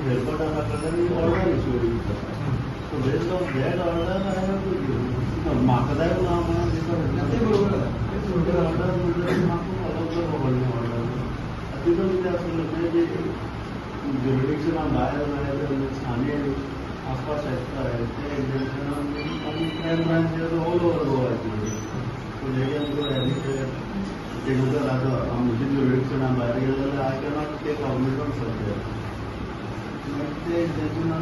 हेडक्वॉर्टरा कडल्यान order issue जाता. So based on that order I have to give. म्हाका जाय म्हणून हांव कोणाक दिवपाक ते बरोबर आसा. ऑर्डर म्हणटकीर म्हाका फॉलो करपा पडलें ऑर्डर. तितून कितें आसलें तें ज्युरिडिक्शना भायर जाल्यार स्थानीय आसपाक शकता ते एक्झेम्पशनान आमी crime branch all over Goa. So they can go anywhere. तेका जर आतां म्हज्या ज्युरिडिक्शना भायर गेले जाल्यार I cannot take cognizance of that. मागीर ते एक्झेम्पशनान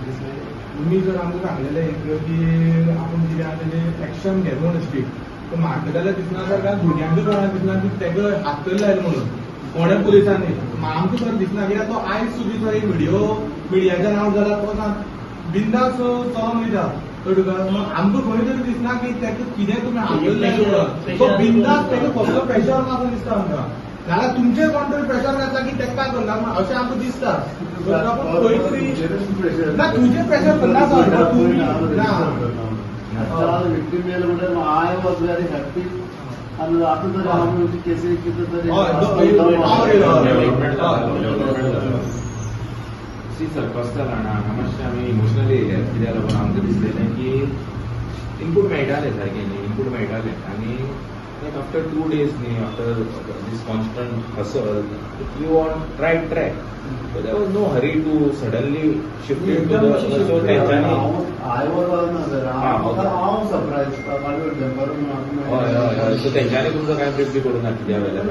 डिसायड. तुम्ही जर आमकां सांगलेलें एक की आपूण कितें आहा तेजें एक्शन घे म्हणून स्ट्रीक्ट, तर म्हाका जाल्यार दिसना सर, काय भुरग्यांक कोणाक दिसना की तेका हात तरी लायलो म्हणून कोणे पुलिसांनी. आमकां सर दिसना, कित्याक तो आयज सुद्दां सर एक व्हिडिओ मिडियाच्यान आवट जाला, तो बिंदास चलोन वयता. कळ्ळें तुका? मग आमकां खंय तरी दिसना की तेका कितें तुमी हात तरी लायलो म्हणून. तो बिंदास तेका कसलो प्रेशर ना असो दिसता आमकां, नाल्यार तुमचेर कोण तरी प्रेशर घातला की तेका काय करना अशें आमकां दिसता. खंय तरी ना तुजें प्रेशर करना सर तुमी ना. विक्टीम येयले म्हणल्यार I was very happy. आनी आतां तरी हांव केसी कितें तरी डेव्हलपमेंट. सी सर, कसं जालां जाणा, हांगा मातशें आमी इमोशनली येयल्यात. कित्याक लागून आमकां दिसलेलें की इनपूट मेळटालें सारकें न्ही, इनपूट मेळटालें आनी लायक आफ्टर 2 डेज न्ही, after this constant hustle, you on right track, so there was no hurry to suddenly shift it to the, so तेंच्यांनी I was ना सर, हांव सरप्रायज हय हय हय सो तेंच्यांनी तुमकां कांय ब्रीफ बी करूं ना कित्या वेल्यान?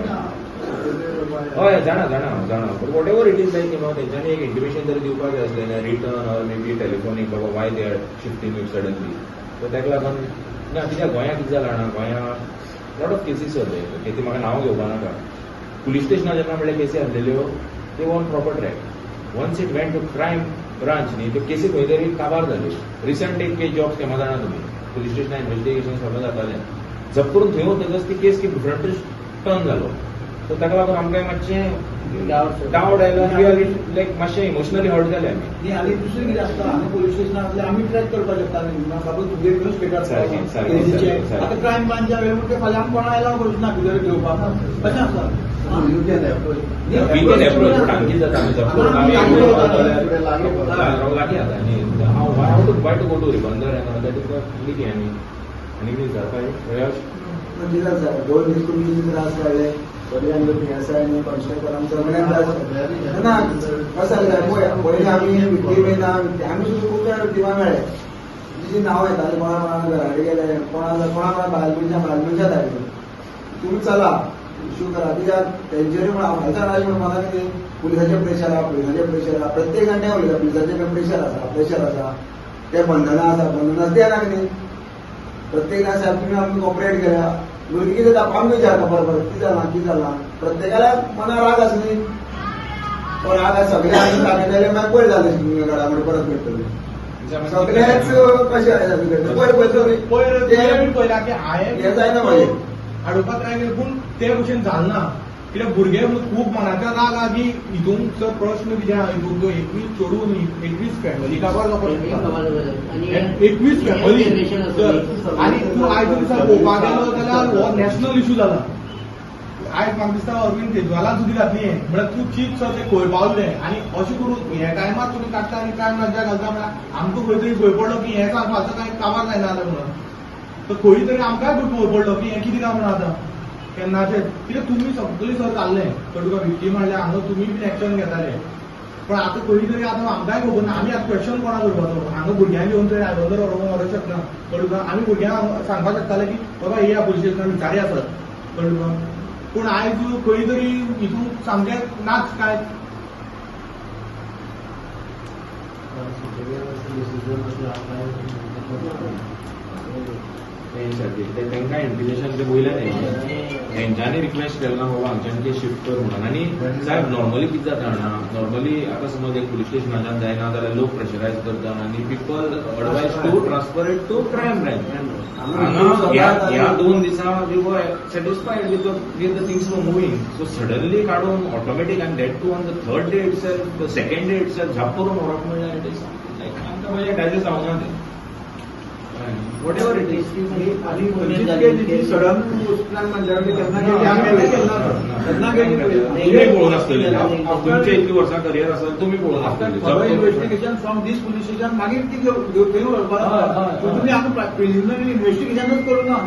हय, जाणा जाणा जाणा, but whatever it is, like तेंच्यांनी एक इंटिमेशन तरी दिवपाक जाय आसलें, written or maybe telephonic, बाबा why they are shifting it suddenly. So ताका लागून ना, कित्याक गोंयांत कितें जालां जाणा, गोंयांत लॉट ऑफ केसीस जाले, ती म्हाका नांव घेवपा नाका. पुलीस स्टेशनार जेन्ना म्हणल्यार केसी आसलेल्यो, ते on proper track. Once it went to crime branch न्ही, त्यो केसी खंय तरी काबार जाल्यो. रिसंट एक केस जॉब स्कॅमा जाणा तुमी, पुलीस स्टेशनार इन्वेस्टिगेशन सगळें जातालें, जप करून थंय वतकच ती केस की डिफरंट टर्न जालो. सो ताका लागून आमकां मातशें डावट आयलो आनी लायक मातशें इमोशनली हर्ट जाले आमी. न्ही, आनी दुसरें कितें आसता, हांगा पुलीस स्टेशनार आसल्यार आमी ट्रॅक करपाक शकता न्ही. सपोज तुगे न्यूज पेपर सारकें, सारकें, सारकें, सारकें. आतां क्रायम ब्रांचा वेळ म्हणजे फाल्यां आमी कोणा एलाव करूच ना भितर घेवपाक, अशें आसा. You can approach. We can approach, but आणखी जाता आमी जप करून आमी लागीं जाता न्ही. हांव why to go to Ribandar and all that is कितें आनी आनी कितें विचारपा यश? म्हणजे जालें, 2 दीस तुमी कितें त्रास काडले, सगळे आमचे पी एस I आनी कॉन्स्टेबल आमी सगळ्यांक त्रास. ना, कसं जालें पळय, पयलीं आमी विक्टीम येता, आमी सुद्दां खूब जाण विक्टिमा मेळ्ळे, जी नांव येतालीं, कोणा कोणा घरा कडेन गेले, कोणा कोणा कोणा बायल मनशां बायल मनशां धाडली, तुमी चला इशू करा. कित्याक तेंचेर म्हण हांव जाणा म्हण म्हाका कितें पुलिसाचें प्रेशर आहा, पुलिसाचें प्रेशर आहा. प्रत्येक जाण तें उलयता, पुलिसाचें प्रेशर आसा, प्रेशर आसा, तें बंधनां आसा, बंधनां आसा, तें ना कितें. प्रत्येक जाण साहेब तुमी आमकां कॉपरेट केल्या. भुरगीं कितें जाता, आमकां विचारता परत परत, कितें जालां, कितें जालां. प्रत्येकाल्या मनार राग आसा न्ही, तो राग आसा सगळे आमी दाखयतले. मागीर पयर जालें, घरा कडेन परत मेळटले सगळेच. कशें पयर पयर पयर तुवें पळयला की हांवें हें जायना मागीर. हाडोवपाक ट्राय केलें, पूण ते भशेन जालें ना. कित्याक भुरगे म्हणून खूब मनाच्या राग आहा की हितून सर प्रश्न कितें आहा, हितून 21 चेडूं न्ही, 21 फॅमिली काबार जावपाक शकता, 21 फॅमिली. आनी तूं आयज दिसा पळोवपाक गेलो जाल्यार हो नॅशनल इशू जाला. आयज म्हाका दिसता अरविंद केजरीवालान सुद्दां घातली. म्हळ्यार तूं चीत सर, ते खंय पावले आनी अशें करून हे टायमार तुमी काडटा आनी क्रायम ब्रांचाक घालता. म्हळ्यार आमकां खंय तरी भंय पडलो की हें सांगपाचो कांय काबार जायना जालें म्हणून. तर खंय तरी आमकांय भंय पडलो की हें कितें काय म्हणून. आतां केन्नाचें कित्याक तुमी सगळीं सर जाल्लें तर तुका विक्टीम म्हणल्यार हांगा तुमी बीन एक्शन घेताले, पण आतां खंय तरी आतां आमकांय खबर ना आमी आतां क्वेश्चन कोणाक करपाचो. हांगा भुरग्यांक घेवन थंय रायबंदर व्हरूंक शकना, कळ्ळें तुका? आमी भुरग्यांक सांगपाक शकताले की बाबा येया पुलीस स्टेशनार, विचारी आसत, कळ्ळें तुका? पूण आयज खंय तरी हितून सामकें नाच काय. डिसिजन सारकें तांकां इंटिमेशन ते वयल्यान येयलें, तेंच्यांनी रिक्वेस्ट केलें ना बाबा हांगच्यान ते शिफ्ट कर म्हणून. आनी साहेब, नॉर्मली कितें जाता जाणा, नॉर्मली आतां समज एक पुलीस स्टेशनाच्यान जायना जाल्यार लोक प्रेशरायज करता आनी people advise to transfer it to crime branch. हांगा ह्या 2 दिसां we were satisfied with the things were moving, so suddenly काडून ऑटोमॅटीक आनी that too on the third day itself, the second day itself झाप करून व्हरप म्हणल्यार it is लायक आमकां मातशें डायजेस्ट जावना तें. Whatever it is. आणि खंयचीच केस इतली सडन क्रायम ब्रांचा केन्ना गेली आमी केन्ना गेली. तुमी पळोवन आसतली, तुमचे इतली वर्सां करियर आसा, तुमी पळोवन आफ्टर आसतली. Further investigation from this police station मागीर ती थंय व्हरपाक. तुमी आतां प्रिलिमिनरी इन्व्हेस्टिगेशनूच करूं ना.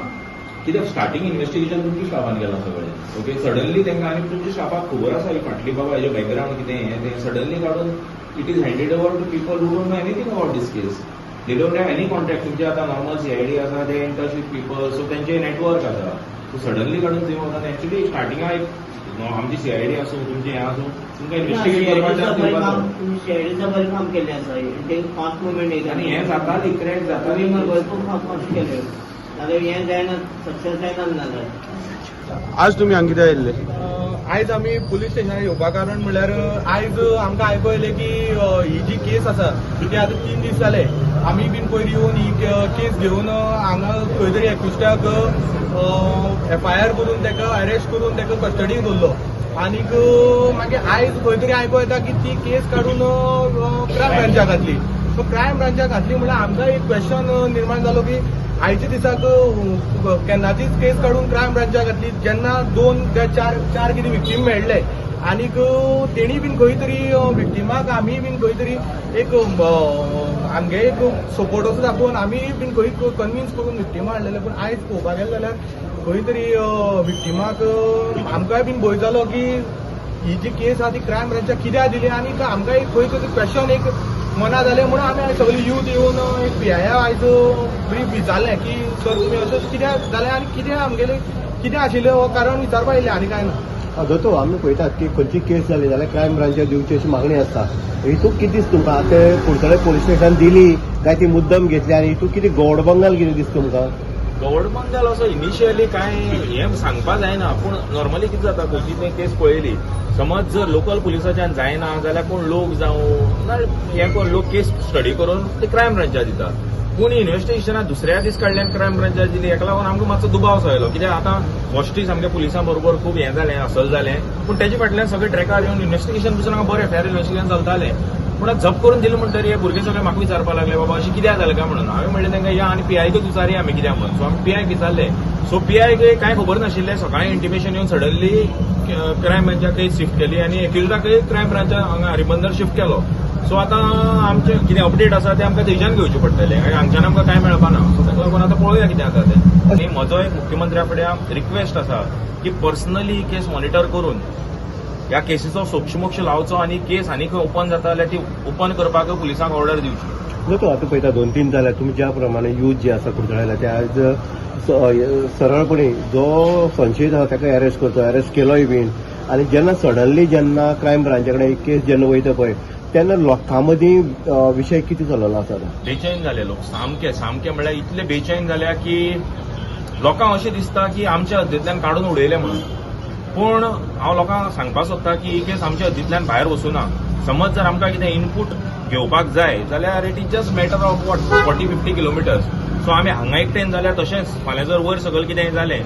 कित्याक स्टार्टिंग इन्व्हेस्टिगेशन तुमच्या स्टाफान केलां सगळें, ओके. सडनली तांकां, आनी तुमच्या स्टाफाक खबर आसा ही फाटली, बाबा हेजें बॅकग्रावंड कितें, हें तें. सडनली काडून it is handed over to people who don't know anything about this case. They don't have any contact. तुमचे आतां नॉर्मल सीआयडी आसा, they in touch with people, so तेंचे नेटवर्क आसा. सो सडनली काडून थंय वता. एक्चुअली स्टार्टिंगा एक आमची सीआयडी आसूं, तुमचें हें आसूं, तुमकां इन्व्हेस्टिगेट करपाक चान्स दिवपाचो. सीआयडीचं बरें काम केल्लें आसा. ते फास्ट मुवमेंट. आनी हें जाताली, क्रॅक जाताली. भरपूर फास्ट केलें, नाजाल्यार हें जायना, सक्सेस जायना नाजाल्यार. आज तुमी हांगा कित्याक आयिल्ले? आयज आमी पुलीस स्टेशनार येवपा कारण म्हणल्यार आयज आमकां आयको येयलें की ही जी केस आसा ती आतां 3 दीस जाले आमी बीन पयर येवन ही केस घेवन हांगा खंय तरी एक्युस्टाक एफआयआर करून ताका अरेस्ट करून ताका कस्टडीक दवरलो. आनीक मागीर आयज खंय तरी आयको येता की ती केस काडून क्रायम ब्रांचाक घातली. सो क्रायम ब्रांचाक घातली म्हणल्यार आमकां एक क्वेश्चन निर्माण जालो की आयच्या दिसाक केन्नाचीच केस काडून क्रायम ब्रांचाक घातली, जेन्ना दोन ते चार चार कितें विक्टीम मेळ्ळे आनीक तेणी बीन खंय तरी विक्टिमाक आमी बीन खंय तरी एक आमगे एक सपोर्ट असो दाखोवन आमी बीन खंय कन्विन्स करून विक्टिमा हाडलेले. पूण आयज पळोवपाक गेले जाल्यार खंय तरी विक्टिमाक आमकांय बीन भंय जालो की ही जी केस आहा ती क्रायम ब्रांचाक कित्याक दिली. आनी आमकां एक खंय तरी क्वेश्चन एक मना जालें म्हणून आमी आयज सगळे यूथ येवन एक पीआय आयज ब्रीफ विचारलें की सर, तुमी अशें कित्याक जालें आनी कितें आमगेलें कितें आशिल्लें हो कारण विचारपा येयलें, आनी कांय ना. दोतोर, आमी पळयतात की खंयची केस जाली जाल्यार क्रायम ब्रांचाक दिवची अशी मागणी आसता. हितून कितें दिसता तुमकां? ते कुडचडे पोलीस स्टेशन दिली काय ती मुद्दम घेतली आनी हितून कितें गौडबंगाल कितें दिसता तुमकां? गव्हर्नमेंटाल असो इनिशियली कांय हें सांगपा जायना, पूण नॉर्मली कितें जाता, खंयची तें केस पळयली, समज जर लोकल पुलिसाच्यान जायना जाल्यार कोण लोक जावं ना हें कोण लोक केस स्टडी करून ते क्रायम ब्रांचाक दिता. पूण इन्व्हेस्टिगेशना दुसऱ्या दीस काडल्यान क्रायम ब्रांचाक दिली, हेका लागून आमकां मातसो दुबाव सो आयलो. कित्याक आतां फर्स्टूय सामकें पुलिसां बरोबर खूब हें जालें, असल जालें, पूण तेजे फाटल्यान सगळे ट्रॅकार येवन इन्व्हेस्टिगेशन पसून हांगा बरें फेर इन्व्हेस्टिगेशन चलतालें. पूण आतां झप करून दिलें म्हणटकीर हे भुरगे सगळे म्हाका विचारपाक लागले, बाबा अशें कित्याक जालें काय म्हणून. हांवें म्हणलें तांकां, या आनी पीआयकूच विचारया आमी कित्याक म्हणून. सो आमी पीआयक विचारलें. सो पीआयक कांय खबर नाशिल्लें. सकाळीं इंटिमेशन येवन सडनली क्रायम ब्रांचाक शिफ्ट केली आनी एक्युज्डाकय क्रायम ब्रांचाक हांगा हरिमंदर शिफ्ट केलो. सो आतां आमचें कितें अपडेट आसा तें आमकां थंयच्यान घेवचें पडटलें. हांगच्यान आमकां कांय मेळपा ना. सो ताका लागून आतां पळोवया कितें जाता तें. आनी म्हजो एक मुख्यमंत्र्या फुड्यान रिक्वेस्ट आसा की पर्सनली केस मॉनिटर करून ह्या केसीचो सोक्षमोक्ष लावचो आनी केस आनी खंय ओपन जाता जाल्यार ती ओपन करपाक पुलिसांक ऑर्डर दिवची. दोतोर, आतां पळयता 2-3 जाल्यार तुमी ज्या प्रमाणे यूथ जे आसा कुडचड्यार ते आयज सरळपणी जो संशयीत आसा ताका अरेस्ट करचो, अरेस्ट केलोय बीन, आनी जेन्ना सडनली जेन्ना क्रायम ब्रांचा कडेन एक केस जेन्ना वयता पळय तेन्ना लोकां मदीं विशय कितें चललो आसा आतां? बेचैन जाले लोक सामके सामके, म्हणल्यार इतले बेचैन जाल्या की लोकांक अशें दिसता की आमच्या हद्दींतल्यान काडून उडयले म्हणून. पूण हांव लोकांक सांगपाक सोदता की ही केस आमच्या हद्दींतल्यान भायर वचूना. समज जर आमकां कितें इनपूट घेवपाक जाय जाल्यार it is just matter of what, 40-50 kilometers. So आमी हांगा एकटेन जाल्यार तशेंच फाल्यां जर वयर सकयल कितेंय जालें,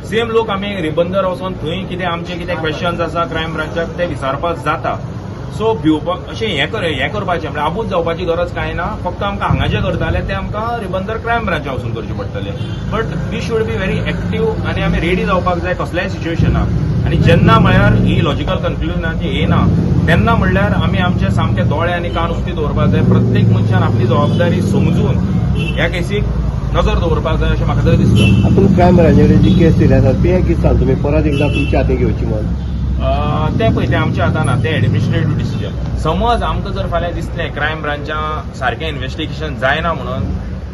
सेम लोक आमी रिबंदर वचोन थंय कितें आमचे कितें क्वेश्चन्स आसा क्रायम ब्रांचाक ते विचारपाक जाता. सो भिवपाक अशें हें करपाचें म्हळ्यार आबूज जावपाची गरज कांय ना. फक्त आमकां हांगा जें करताले तें आमकां रिबंदर क्रायम ब्रांचा वचून करचें पडटलें, but we should be very active आनी आमी रेडी जावपाक जाय कसल्याय सिच्युएशनाक. आनी जेन्ना म्हळ्यार ही लॉजिकल कन्क्लुजनाची येना तेन्ना म्हणल्यार आमी आमचे सामके दोळे आनी कान उक्ती दवरपाक जाय. प्रत्येक मनशान आपली जबाबदारी समजून ह्या केसीक नजर दवरपाक जाय अशें म्हाका तरी दिसता. आतां तुमी क्रायम ब्रांचा कडेन जी केस दिली आसा ती कितें सांग तुमी परत एकदां तुमच्या हातीन घेवची म्हण? तें पळय, तें आमच्या हातान ना, तें एडमिनिस्ट्रेटीव डिसिजन. समज आमकां जर फाल्यां दिसलें क्रायम ब्रांचा सारकें इन्व्हेस्टिगेशन जायना म्हणून,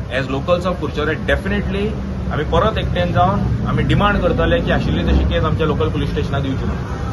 as locals of Curchorem definitely आमी परत एकटेन जावन आमी डिमांड करतले की आशिल्ली तशी केस आमच्या लोकल पुलीस स्टेशनार दिवची म्हणून.